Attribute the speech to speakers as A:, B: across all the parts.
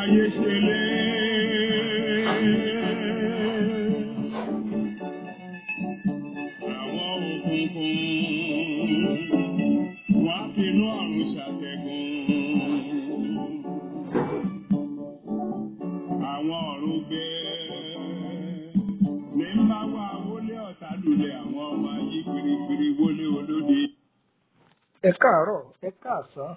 A: Fàyè ṣe lé. Àwọn òkùnkùn wá finú ọ̀run ṣàtẹ̀gùn. Àwọn ọ̀run gbé ní ń bá wá wọlé ọ̀tá lulẹ̀ àwọn ọmọ yí kirikiri wọlé olóde.
B: Ẹ káàárọ̀, ẹ káàsán,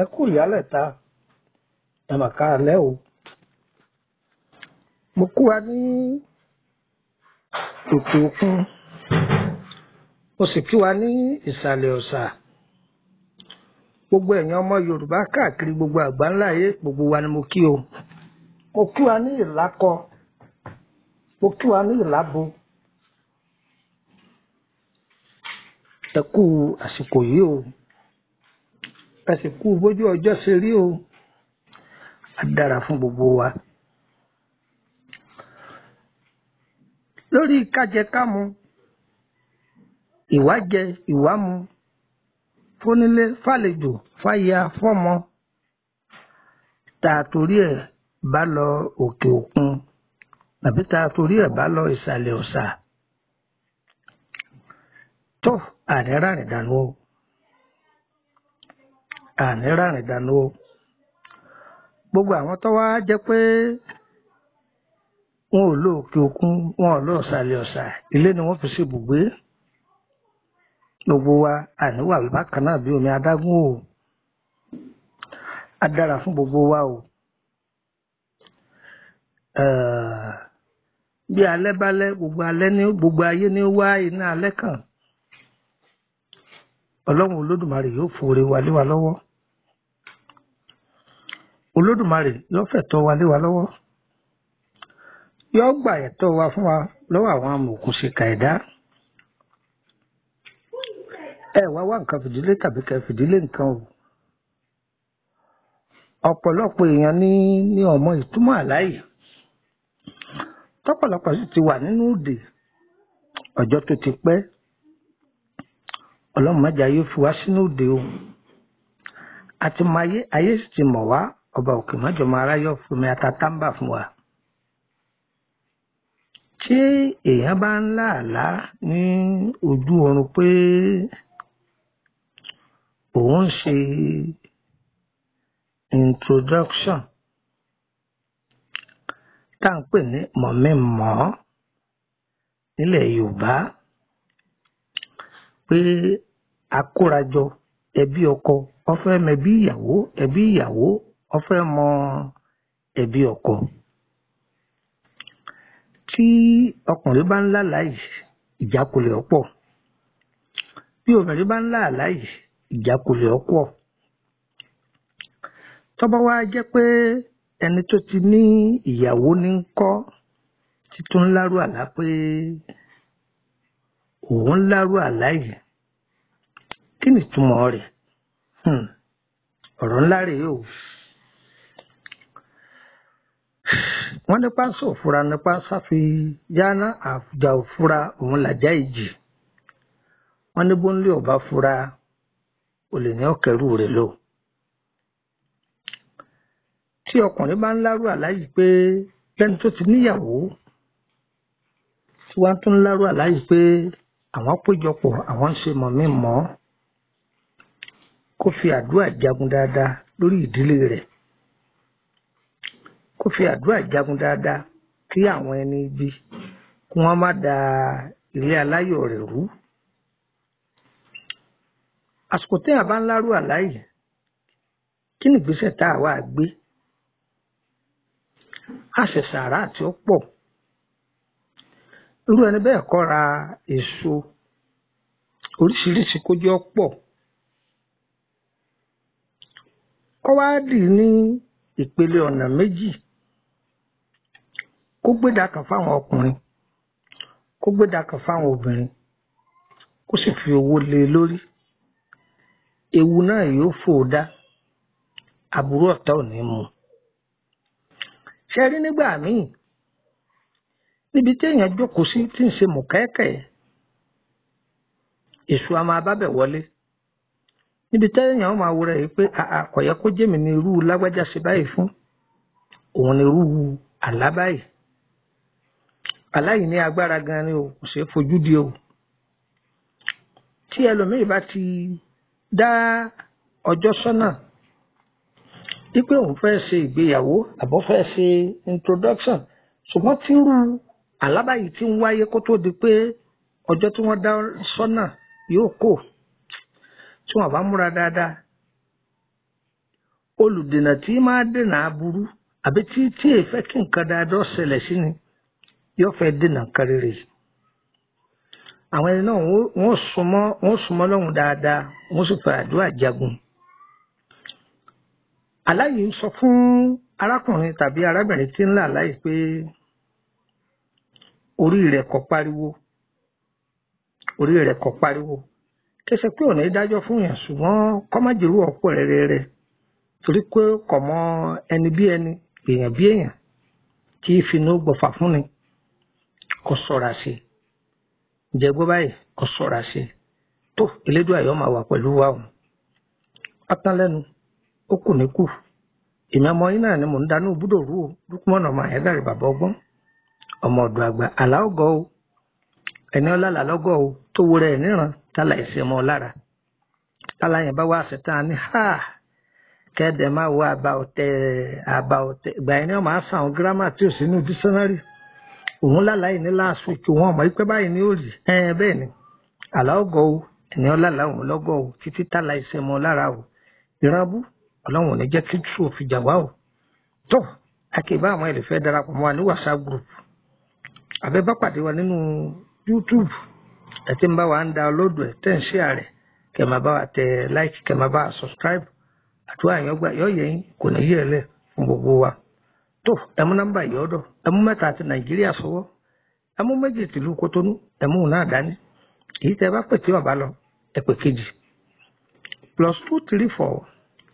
B: ẹ kú ìyálẹ̀ta, ẹ mà káalẹ́ o. Mo kú wa ní òkè òkun, mo sì kí wa ní ìsàlẹ̀ ọ̀sà. Gbogbo ẹ̀yin ọmọ Yorùbá káàkiri gbogbo àgbáńlá ayé, gbogbo wa ni mo kí o. Mo kí wa ní ìlàkọ, mo kí wa ní ìlàbo. Ẹ kú àsìkò yìí o, ẹ sì kú bójú ọjọ́ ṣe rí o. Á dára fún gbogbo wa. Lórí kájẹkámu, ìwájẹ ìwámu, fónílé fàlejò fáya fọ́mọ, tá a torí ẹ̀ bá lọ òkè òkun tàbí tá a torí ẹ̀ bá lọ ìsàlẹ̀ ọ̀sà, tó àní rárìn dànù o, àní rárìn dànù o. Gbogbo àwọn tó wá jẹ́ pé wọn ò lọ òkè òkun, wọn ò lọ ìsàlẹ̀ ọ̀sà, ilé ni wọ́n fi ṣe ibùgbé. Gbogbo wa àní wà bákan náà bí omi adágún o. Á dára fún gbogbo wa o. Bí alẹ́ bá lẹ́, gbogbo alẹ́ ní gbogbo ayé ní wá iná alẹ́ kàn. Ọlọ́run Olódùmarè yóò fòrè wa lé wa lọ́wọ́. Olódùmarè yóò fẹ̀tọ́ wa lé wa lọ́wọ́. Yóò gbà ẹ̀tọ́ wa fún wa lọ́wọ́ àwọn amòòkùnṣìkà ẹ̀dá. Ẹ wá wá nǹkan fìdílé tàbí kẹ́ fìdílé nǹkan o. Ọ̀pọ̀lọpọ̀ èèyàn ní ọmọ ìtumọ̀ àlá yìí. Tọ́pọ̀lọpọ̀ sì ti wà nínú òde ọjọ́ tó ti pẹ́. Ọlọ́run má jẹ́ ayé fi wá sínú òde o. Àti mọ ayé, ayé sì ti mọ̀ wá. Ọba òkè májọmọ aráyọ̀ fún mi ata táǹbà fún wa. Tí èèyàn bá ń lá àlá ní ojú oorun pé òun ń ṣe introduction tá à ń pè ní mọ̀mí-mọ̀ nílẹ̀ Yorùbá, pé akórajọ ẹbí ọkọ ó fẹ́ mọ ẹbí ìyàwó, ẹbí ìyàwó ó fẹ́ mọ ẹbí ọkọ. Tí ọkùnrin bá ń lá àlá yìí, ìjákulẹ̀ ó pọ̀. Bí obìnrin bá ń lá àlá yìí, ìjákulẹ̀ ó pọ̀. Tó bá wá jẹ́ pé ẹni tó ti ní ìyàwó ní ń kọ́, títún ń lárú àlá pé òun ń lárú àlá yìí, kí ni ìtumọ̀ rẹ̀? Ọ̀rọ̀ ńlá rèé o. Wọ́n ní pánsá òfura ní pánsá fi yáná, àjà òfura òun làjá ìjì. Wọ́n ní bóńlé ọba fura, olè ní ọ̀kẹ́rù rẹ̀ lò. Tí ọkùnrin bá ń lárú àlá yìí pé lẹ́ni tó ti níyàwó, tí wọ́n tún ń lárú àlá yìí pé àwọn péjọpọ̀, àwọn ń ṣe mọ̀mí-mọ̀, kó fi àdúrà jagun dáadáa lórí ìdílé rẹ̀. Kó fi àdúrà jagun dáadáa kí àwọn ẹni ibi kí wọ́n má da ilé aláyọ̀ rẹ̀ rú. Àsìkò téèyàn bá ń lárú àlá yìí, kí ni ìgbésẹ̀ tá a wá gbé? A ṣe sàárà tí ó pọ̀. Irú ẹni bẹ́ẹ̀ kó ra èso oríṣiríṣi kó jẹ́ ó pọ̀. Kó wá dì ní ìpele ọ̀nà méjì. Kó gbéda kan fáwọn ọkùnrin, kó gbéda kan fáwọn obìnrin, kó sì fi owó lé e lórí. Ewu náà yóò fò ó dá, aburú ọ̀tá ò ní mú. Ṣé rí nígbà míì, níbi tí èèyàn jókòó sí tí ń ṣe mọ̀kẹ́kẹ́, èṣù a máa bábẹ̀ wọlé. Níbi tẹ́yàn máa wúra yìí pé àà kò yẹ kó jẹ́mi ní irú lágbájá ṣe báyìí fún òun ní irú àlá báyìí. Àlá yìí ní agbára gan ni o, kò ṣeé fojú di o. Tí ẹlòmíì bá ti dá ọjọ́ sọ́nà wípé òun fẹ́ ṣe ìgbéyàwó àbọ̀ fẹ́ ṣe introduction, ṣùgbọ́n tí irú àlá báyìí ti ń wáyé kó tó di pé ọjọ́ tí wọ́n dá sọ́nà yóò kò, tí wọ́n bá múra dáadáa, olùdènà tí máa dènà aburú àbí tí tí èè fẹ́ kí nǹkan dáadáa ṣẹlẹ̀ sí ni yóò fẹ́ dènà nǹkan rere. Àwọn ẹni náà wọ́n súnmọ́ lọ́hùn dáadáa, wọ́n sì fẹ́ àdúrà jagun. Àlá yìí ń sọ fún arákùnrin tàbí arábìnrin tí ń là láì pé orí rẹ̀ kò pariwo, orí rẹ̀ kò pariwo. Kẹsẹ̀ pé ọ̀nà ìdájọ́ fún yàn, ṣùgbọ́n kọ́májìrú ọ̀pọ̀ rẹ̀ rẹ̀ torí pé kò mọ ẹni bí ẹni, èèyàn bí èèyàn kí ìfinú gbọ̀fà fún ni, kò ṣọ́ra sí i. Ǹjẹ́ gbọ́ báyìí, kò ṣọ́ra sí i. Tó Elédùà yóò máa wà pẹ̀lú wa o. Ọtán lẹ́nu, ó kù ní kù. Èmi ọmọ yín náà ni mò ń danú búdò rú o, Lúkúmọ̀nà ọmọ Àyágàrè bàbá ọgbọ́n, ọmọ ọ̀dọ̀ àgbà àlá ọgọ́ o, ẹni ọlá lọ́gọ́ o, tó wo rẹ̀ níran tálà ìṣe mọ́ lára. Tálà yẹn bá wá ṣetán ní ha kẹ́ẹ̀dẹ̀ máa wo àbá ọ̀tẹ̀ àbá ọ̀tẹ̀. Ìgbà yẹn ni wọ́n máa sàn gírámà tí ò sínú dísánárì. Òun lálàyé ní last week, wọn mọ̀ pé báyìí ni ó rí. Bẹ́ẹ̀ ni àlá ọgọ́ o, ẹni ọlá làwọn lọ́gọ́ o, títí tálà ìṣe mọ́ lára o. Ìrànbú Ọlọ́run ò ní jẹ́ kí tù fi jà wá o. Tó a kì í bá àwọn ẹlẹ́fẹ́ darapọ̀ mọ́ wa ní WhatsApp group àbẹ́ bá pàdé wa nínú YouTube, ẹ ti ń bá wa ń download ẹ, tẹ́ ń share rẹ̀, kẹ́ máa bá wa tẹ like, kẹ́ máa bá wa subscribe. Àdúrà yẹn gbà yọ yẹ yín, kò ní yẹ lẹ̀ fún gbogbo wa. Tó ẹ mú nọ́mbà yìí ọ̀dọ̀, ẹ mú mẹ́ta àti Nàìjíríà sọ́wọ́, ẹ mú méjì tìlú Kótónú, ẹ mú náà dání. Èyí tẹ́ bá pè tí ọba lọ, ẹ pè kejì +234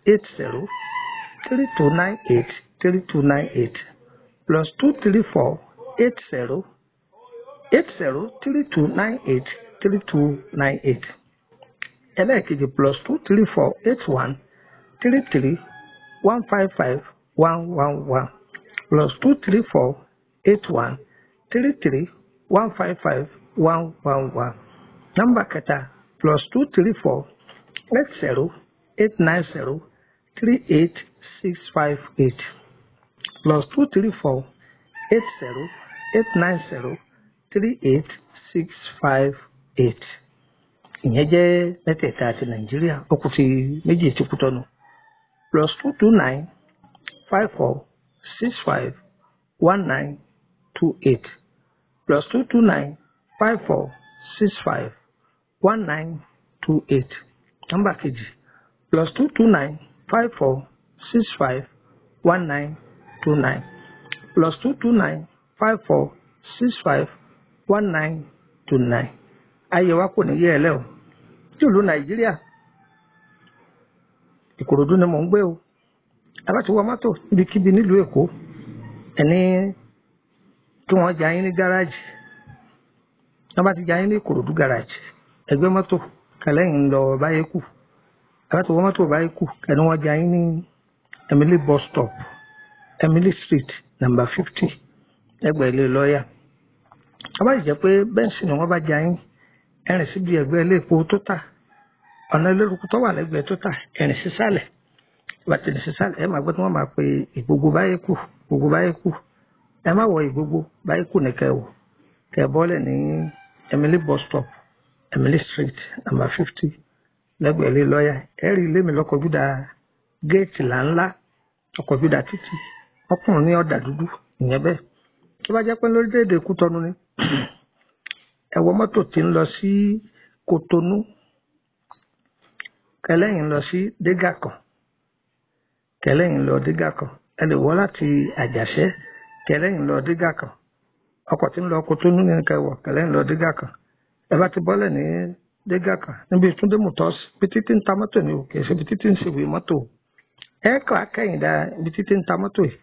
B: 80 3298 3298 +234 80 80 3298 3298. Ẹlẹ́ẹ̀kejì +234 81 33 155 111 +234 81 33 155 111. Nọ́mbà kẹta +234 80 890 38658 +234 80 890 38658. Ìyẹn jẹ́ mẹ́tẹ̀ẹ̀ta àti Nàìjíríà, ó kù ti méjì tí kú tọ́nu +229 54 65 1928 +229 54 65 1928. Nọ́mbà kejì +229 54 65 1929 +229 54 65 1929. Ayé wa kò ní yé ẹ lẹ́ o. Tí ìlú Nàìjíríà, Ìkòròdú ni mò ń gbé o. A bá ti wọ mọ́tò níbikíbi nílùú Èkó, ẹni kí wọ́n já yín ní gáràjì. Wọ́n bá ti já yín ní Ìkòròdú gáràjì, ẹgbẹ́ mọ́tò kẹlẹ́yìn ń lọ báyé kù. A bá ti wọ mọ́tò báyé kù, ẹni wọ́n já yín ní Emily bus stop, Emily Street number 50, ẹgbẹ́ ilé lọ́ọ̀yà. A bá sì jẹ́ pé bẹ́ǹsì ni wọ́n bá já yín, ẹ̀rìn síbi ẹ̀gbẹ́ ilé epo tó tà, ọ̀nà ilé-eruku tó wà lẹ́gbẹ̀ẹ́ tó tà, ẹ̀rìn sísàlẹ̀. Bàtì ní sísàlẹ̀, ẹ máa gbọ́ tí wọ́n máa pe ìgbogbo báyé kù, gbogbo báyé kù. Ẹ má wọ ìgbogbo báyé kù ní kẹwò, kẹ bọ́lẹ̀ ní Emily bus stop, Emily Street number 50, lẹ́gbẹ̀ẹ́ ilé lọ́ọ̀yà. Ẹ rí ilé mi lọ́kọ̀jú da géètì làńlá, ọkọ̀jú da títì, ọkùnrin ní ọ̀dà dúdú, ìyẹn bẹ́ẹ̀. Tó bá jẹ́ pé lórílẹ̀‐èdè Kútọ́nù ni, ẹ wọ mọ́tò tí ń lọ sí Kótónú, kẹlẹ́yìn lọ sí Dégàkàn, kẹlẹ́yìn lọ Dégàkàn. Ẹ lè wọ́ láti Àjàṣẹ́, kẹlẹ́yìn lọ Dégàkàn. Ọkọ̀ tí ń lọ Kótónú ní kẹwọ̀, kẹlẹ́yìn lọ Dégàkàn. Ẹ bá ti bọ́lẹ̀ ní Dégàkàn níbi Túndé Motors, bí títí ń ta mọ́tò ni o, kì í ṣe bí títí ń ṣèwé mọ́tò. Ẹ kọ́ akẹ́yìn dá ibi títí ń ta mọ́tò yìí,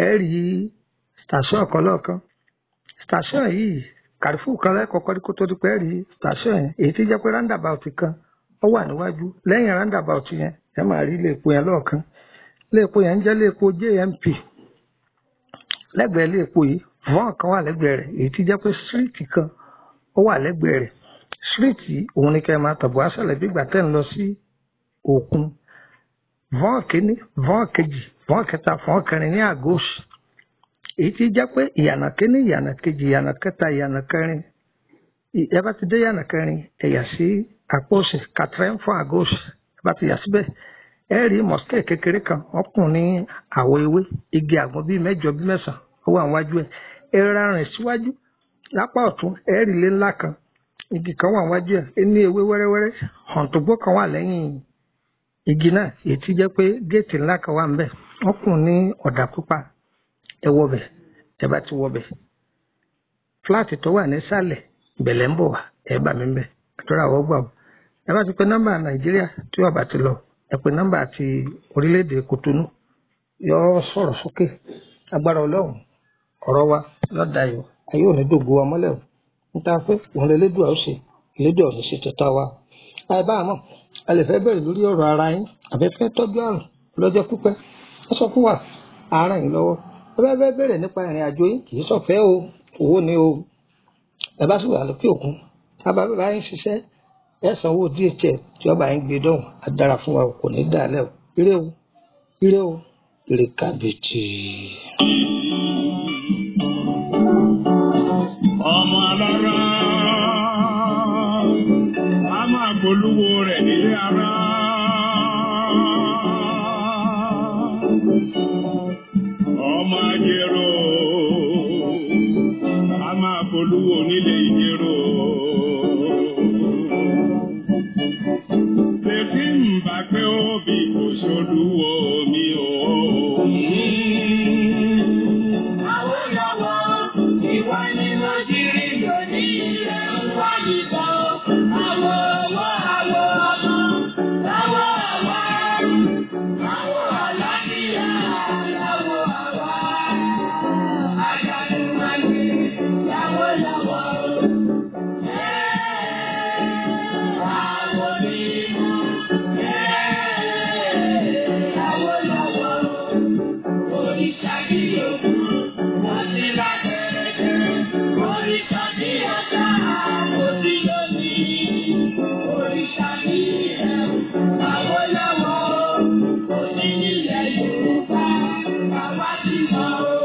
B: ẹ rí station kan lọ́ọ̀kan. Station yìí, kàrífù kan lẹ́kọ̀ọ́kọ́ ní kó tó di pé ẹ rí station yẹn, èyí tí jẹ́ pé roundabout kan ó wà níwájú lẹ́yìn roundabout yẹn. Ẹ máa rí ilé epo yẹn lọ́ọ̀kan. Ilé epo yẹn ń jẹ́ ilé epo JMP. Lẹ́gbẹ̀ẹ́ ilé epo yìí, vọ́n kan wà lẹ́gbẹ̀ẹ́ rẹ̀, èyí tí jẹ́ pé street kan ó wà lẹ́gbẹ̀ẹ́ rẹ̀. Street yìí òun ni kẹ́ ẹ máa tọ̀bọ̀ aṣọ́lẹ̀ bí ìgbà tẹ́ ń lọ sí òkun. Vọ́n kínní, vọ́n kejì, vọ́n kẹta, vọ́n kẹrin ní àgọ́sì, èyí tí jẹ́ pé ìyànà kínní, ìyànà kejì, ìyànà kẹta, ìyànà kẹrin. Ẹ bá ti dé ìyànà kẹrin, ẹ yà sí àpò òsì, kàtírẹ́n fún àgọ́sì. Ẹ bá ti yà síbẹ̀, ẹ rí mosque kékeré kan, wọ́n kùn ní àwọ̀ ewé, igi àgbọn bíi mẹ́jọ bíi mẹ́sàn-án ó wà níwájú ẹ̀. Ẹ rọra rìn síwájú lápá ọ̀tún, ẹ rí ilé ńlá kan, igi kan wà níwájú ẹ̀, ẹ ní ewé wẹ́rẹ́wẹ́rẹ́, hàǹtògbó kan wà lẹ́yìn igi náà, èyí tí jẹ́ pé géètì ńlá kan wà ńbẹ̀, wọ́n kùn ní ọ̀dà pupa. Ẹ wọbẹ̀. Ẹ bá ti wọbẹ̀, fúláàtì tó wà nísàlẹ̀ ìbẹ̀lẹ̀ ń bọ̀ wá, ẹ bá mi ń bẹ̀. Àdúrà wọ́n gbà ó. Ẹ bá ti pe nọ́mbà Nàìjíríà tí ó bá ti lọ, ẹ pe nọ́mbà ti orílẹ̀-èdè Kòtónú, yóò sọ̀rọ̀ sókè. Agbára Ọlọ́run, ọ̀rọ̀ wa yóò dayọ̀, ayé ò ní dògo wa mọ́lẹ̀ o. Níta pé òun lè lédùá ó ṣe, lédùá ò ní ṣe tọ́ta wa. Àìbá àmọ́, a lè fẹ́ bẹ̀rẹ̀ lórí ọ̀rọ̀ ara yín, àbẹ́ fẹ́ tọ́jú àrùn lọ́jọ́ pípẹ́. Ẹ sọ fún wa, ara yín lọ́wọ́. Ẹ bá fẹ́ bẹ̀rẹ̀ nípa ìrìn àjò yín, kì í ṣọ̀fẹ́ o, owó ni o. Ẹ bá sì wà lókè òkun, tá a bá bá yín ṣiṣẹ́, ẹ sanwó DHL tí ọba yín gbé dọ̀hùn. Á dára fún wa o, kò ní dàálẹ̀ o. Ire o, ire o, ire kàbìtì.
A: Ọmọ alára a máa polówó rẹ̀ nílé ara. Ọmọ ajérò a máa polówó nílé ìjérò. Tètè ń bá pé ó bí kò ṣolúwo mi ò.
C: Awólọ́wọ̀, ìwọ ni mo jírí lónìí, ilẹ̀ ń wá nígbà ó. Àwọ̀ owó, àwọ̀ ọmọ, àwọ̀ àwa, àwọ̀ àlàáfíà, àwọ̀ àwa. Àjàdùmalè, Awólọ́wọ̀, àwọ̀ mímọ́, Awólọ́wọ̀, òrìṣà bí òkú, wọ́n ti lágbẹ̀rẹ̀dẹ̀, òrìṣà bí ọ̀tá, kò sí lónìí, òrìṣà bí ẹ̀rù, Awólọ́wọ̀, kò sí nílẹ̀ Yorùbá, bàbá ti mọ̀ o.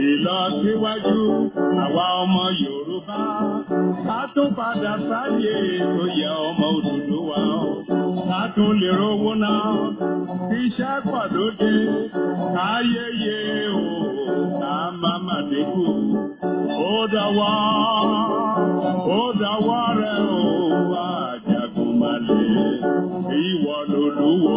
A: Ìlọsíwájú àwa ọmọ Yorùbá ká tún padà sáyé tó yẹ ọmọ Odùduwà o, ká tún lè rówó náà, iṣẹ́ pọ̀ lóde káyéyé o, ká má má dínkù. Ó dọwọ́, ó dọwọ́ rẹ o, Àjàgùnmàlè, ìwọ lolúwo.